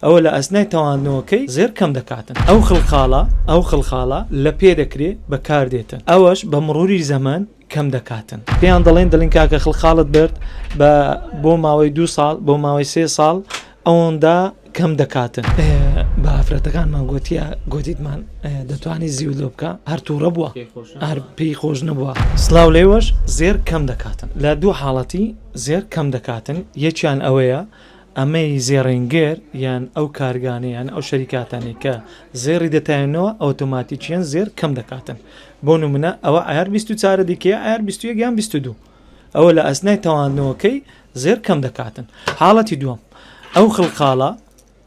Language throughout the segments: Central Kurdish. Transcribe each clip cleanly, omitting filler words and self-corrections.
ئەوە لە ئەسنای تەواندنەوەکەی زێر کەم دەکاتن. ئەو خڵخاڵە ئەو خڵخاڵە لە پێ دەکرێ بە کار دێتن. ئەوەش بە مڕوری زەمەن کەم دەکاتن. پێیان دەڵێن دەڵێن کاکە خڵخاڵت برد بە بۆ ماوەی دوو ساڵ بۆ ماوەی سێ ساڵ ئەوەندە کەم دەکاتن. بە ئافرەتەکانمان گۆتیە گۆتیتمان دەتوانی زیو لۆ بکە هەر توڕە بووە هەر پێی خۆش نەبووە. سڵاو لێوەش زێر کەم دەکاتن. لە دوو حاڵەتی زێر کەم دەکاتن یەکیان ئەوەیە ئەمەی زێڕینگر یان ئەو کارگانەی یان ئەو شەریکاتانەی کە زێڕی دەتایەنەوە ئۆتۆماتیکیەن زێر کەم دەکاتن بۆ نمونە ئەوە عیار 24 دیکەیە عیار 21 یان 22 ئەوە لە ئەسنای تەواندنەوەکەی زێر کەم دەکاتن حاڵەتی دووەم ئەو خڵخاڵە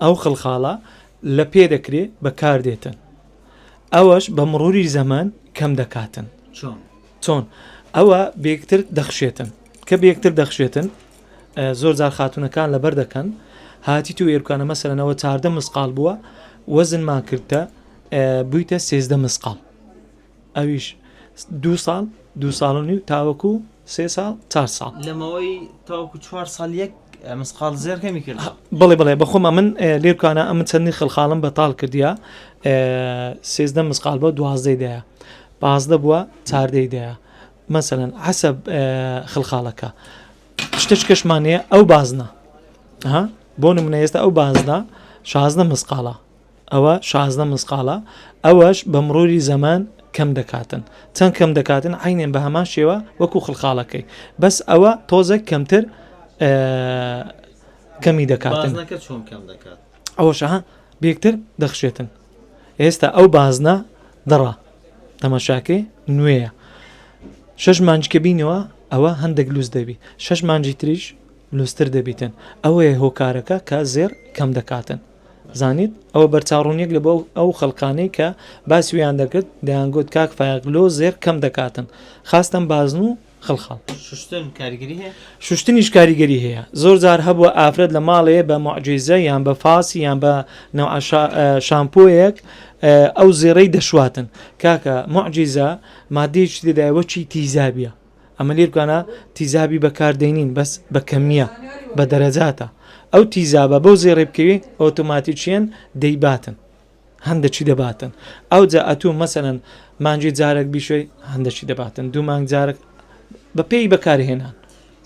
ئەو خڵخاڵە لە پێ دەکرێ بەکار دێتن ئەوەش بە مڕوری زەمەن کەم دەکاتن چۆن چۆن ئەوە بێکتر دەخشێتن کە بێکتر دەخشێتن زۆر جار خاتونەکان لەبەر دەکەن هاتی تو ئێرکانە مەسەرەنەوە چاردە مسقال بووە وەزنمان کردە بوویتە سێزدە مسقال ئەویش دو ساڵ دو ساڵ و نیو تاوەکو سێ ساڵ چار ساڵ لەمەوەی تاوەکو چوار ساڵ یەک مسقال زێر کەمی کرد بڵێ بڵێ بەخۆم من لێرکانە ئەمن چەندی خلخاڵم بەتاڵ کردیا سێزدە مسقال بۆ دوازدەی دایە پازدە بووە چاردەی دایە مەسەلەن حەسەب خلخاڵەکە شتێکەشمان هەیە ئەو بازنە ها بۆ نمونە ئێستا ئەو بازنە شازدە مسقاڵە ئەوە شازدە مسقاڵە ئەوەش بە مڕوری زەمان کەم دەکاتن چەند کەم دەکاتن عینێن بە هەمان شێوە وەکو خلخاڵەکەی بەس ئەوە تۆزێک کەمتر کەمی دەکاتن چۆن کەم دەکات ئەوەشە بێکتر دەخشێتن ئێستا ئەو بازنە دڕە تەماشاکەی نوێیە شەش مانج کە بینەوە ئەوە هەندێک لوس دەبی شەش مانجی تریش لوستر دەبیتن ئەوەیە هۆکارەکە کە زێر کەم دەکاتن زانیت ئەوە بەرچاوڕوونیەک لە بۆ ئەو خەڵکانەی کە باسییان دەکرد دەیانگوت کاک فایەق لۆ زێر کەم دەکاتن خاستەم بازن و خڵخاڵ. شوشتن کاریگەری هەیە؟ شوشتنیش کاریگەری هەیە زۆر جار هەبووە ئافرەت لە ماڵێ بە موعجیزە یان بە فاسی یان بە نەوعە شامپۆیەک ئەو زێڕەی دەشواتن کاکە موعجیزە مادەیەکی تێدایە وەکی تیزابیە ئەمە لێرکانە تیزابی بەکار دەینین بەس بە کەمیە بە دەرەجاتە ئەو تیزابە بەو زێڕێ بکەوێ ئۆتۆماتیکیەن دەیباتن هەندەکی دەباتن ئەوجا ئەتوو مەسەلەن مانگی جارێک بیشۆی هەندەکی دەباتن دوو مانگ جارێک بە پێی بەکارهێنان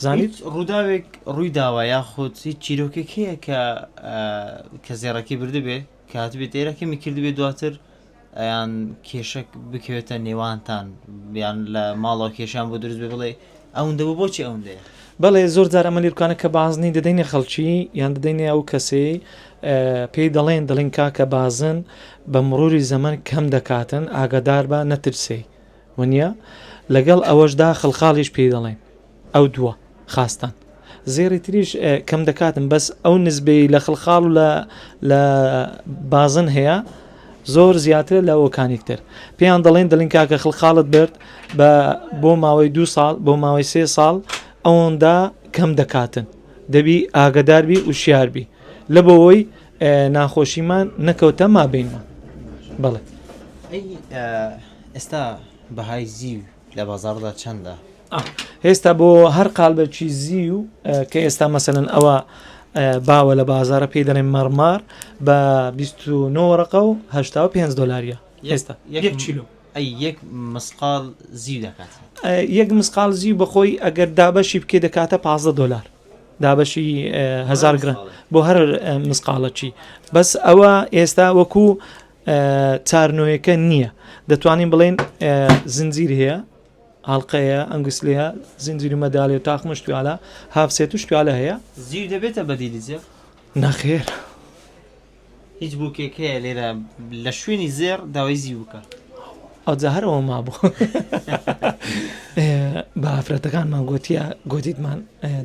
زانیت هیچ ڕووداوێک ڕووی داوە یاخود هیچ چیرۆکێک هەیە کە کە زێڕەکەی بردبێ کە هاتبێت ئێرە کەمی کردبێ دواتر یان کێشەک بکەوێتە نێوانتان یان لە ماڵەوە کێشان بۆ دروست بێ بڵێ ئەوندە بوو بۆچی ئەوندەیە؟ بەڵێ زۆر جار ئەمە لیرکانە کە بازنی دەدەینە خەڵکی یان دەدەینە ئەو کەسەی پێی دەڵێن دەڵێن کاکە بازن بە مڕوری زەمەن کەم دەکاتن ئاگادار بە نەترسێی وەنیە لەگەڵ ئەوەشدا خڵخاڵیش پێی دەڵێن ئەو دووە خاستان زێڕی تریش کەم دەکاتن بەس ئەو نزبەی لە خڵخاڵ و لە لە بازن هەیە زۆر زیاترە لە ئەوەکانی تر پێیان دەڵێن دەڵین کاکە خڵخاڵت برد بە بۆ ماوەی دو ساڵ بۆ ماوەی سێ ساڵ ئەوەندە کەم دەکاتن دەبی ئاگداربی و شیاربی لە بۆەوەی ناخۆشیمان نەکەوتە مابینمان بەڵێ ئێستا بەهای زیو لە بازاڕدا چەندە؟ ئێستا بۆ هەر قالبێکی زیو کە ئێستا مەسەلەن ئەوە باوە لە بازارە پێی دەڵێن مەڕمار بە 29 وەرەقە و 85 دلاریە ئێستا یەک کیلۆ ئەی یەک مسقال زیو دەکات یەک مسقال زیو بەخۆی ئەگەر دابەشی بکەی دەکاتە 15 دلار دابەشی هزار گرم بۆ هەر مسقالەکی بەس ئەوە ئێستا وەکو چارنۆیەکە نییە دەتوانین بڵێن زنجیر هەیە ئاڵلقەیە ئەنگوسلەیە زنجیر و مەدالێ و تاقم و شتوالە هافسێت و شتوالە هەیە زیو دەبێتە بەدیلی زێڕ نەخێر هیچ بووکێک هەیە لێرە لە شوێنی زێڕ داوای زیو بکە ئەوجا هەر ئەوە مابوو بە ئافرەتەکانمان گوتیە گوتیتمان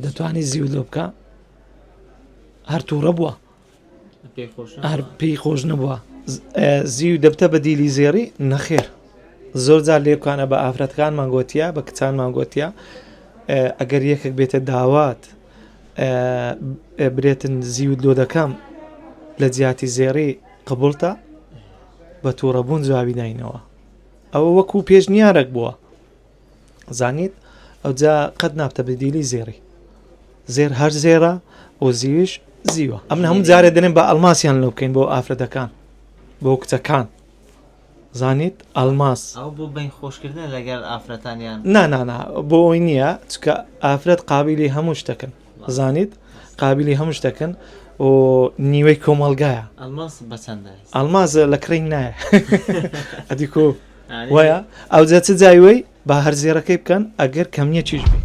دەتوانی زیو لۆ بکە هەر تووڕە بووە هەر پێی خۆش نەبووە زیو دەبتە بە دیلی زێڕی نەخێر زۆر جار لێکانە بە ئافرەتەکانمان گوتیە بە کچانمان گوتیە ئەگەر یەکێک بێتە داوات برێتن زیوت لۆ دەکەم لە جیاتی زێڕی قبولتە بە تووڕەبوون جوابی داینەوە ئەوە وەکو پێشنیارێک بووە زانیت ئەوجا قەت نابتە بە دیلی زێڕی زێر هەر زێرە و زیویش زیوە. ئەمن هەموو جارێ دەنێم بە ئەلماسیان لۆ بکەین بۆ ئافرەتەکان بۆ کچەکان زانیت ئەلماس. ئەوە بۆ بەین خۆشکردنە لەگەل ئافرەتان یان؟ نا نا نا بۆ ئەوی نییە چکە ئافرەت قابلی هەموو شتەکەن زانیت قابلی هەموو شتەکەن و نیوەی کۆمەڵگایە. ئەلماس بە چەندە؟ ئەلماس لە کڕین نایە ئەدیکۆ وایە ئەوجا چ جایوەی با هەر زێڕەکەی بکەن ئەگەر کەمیەکیش بێ.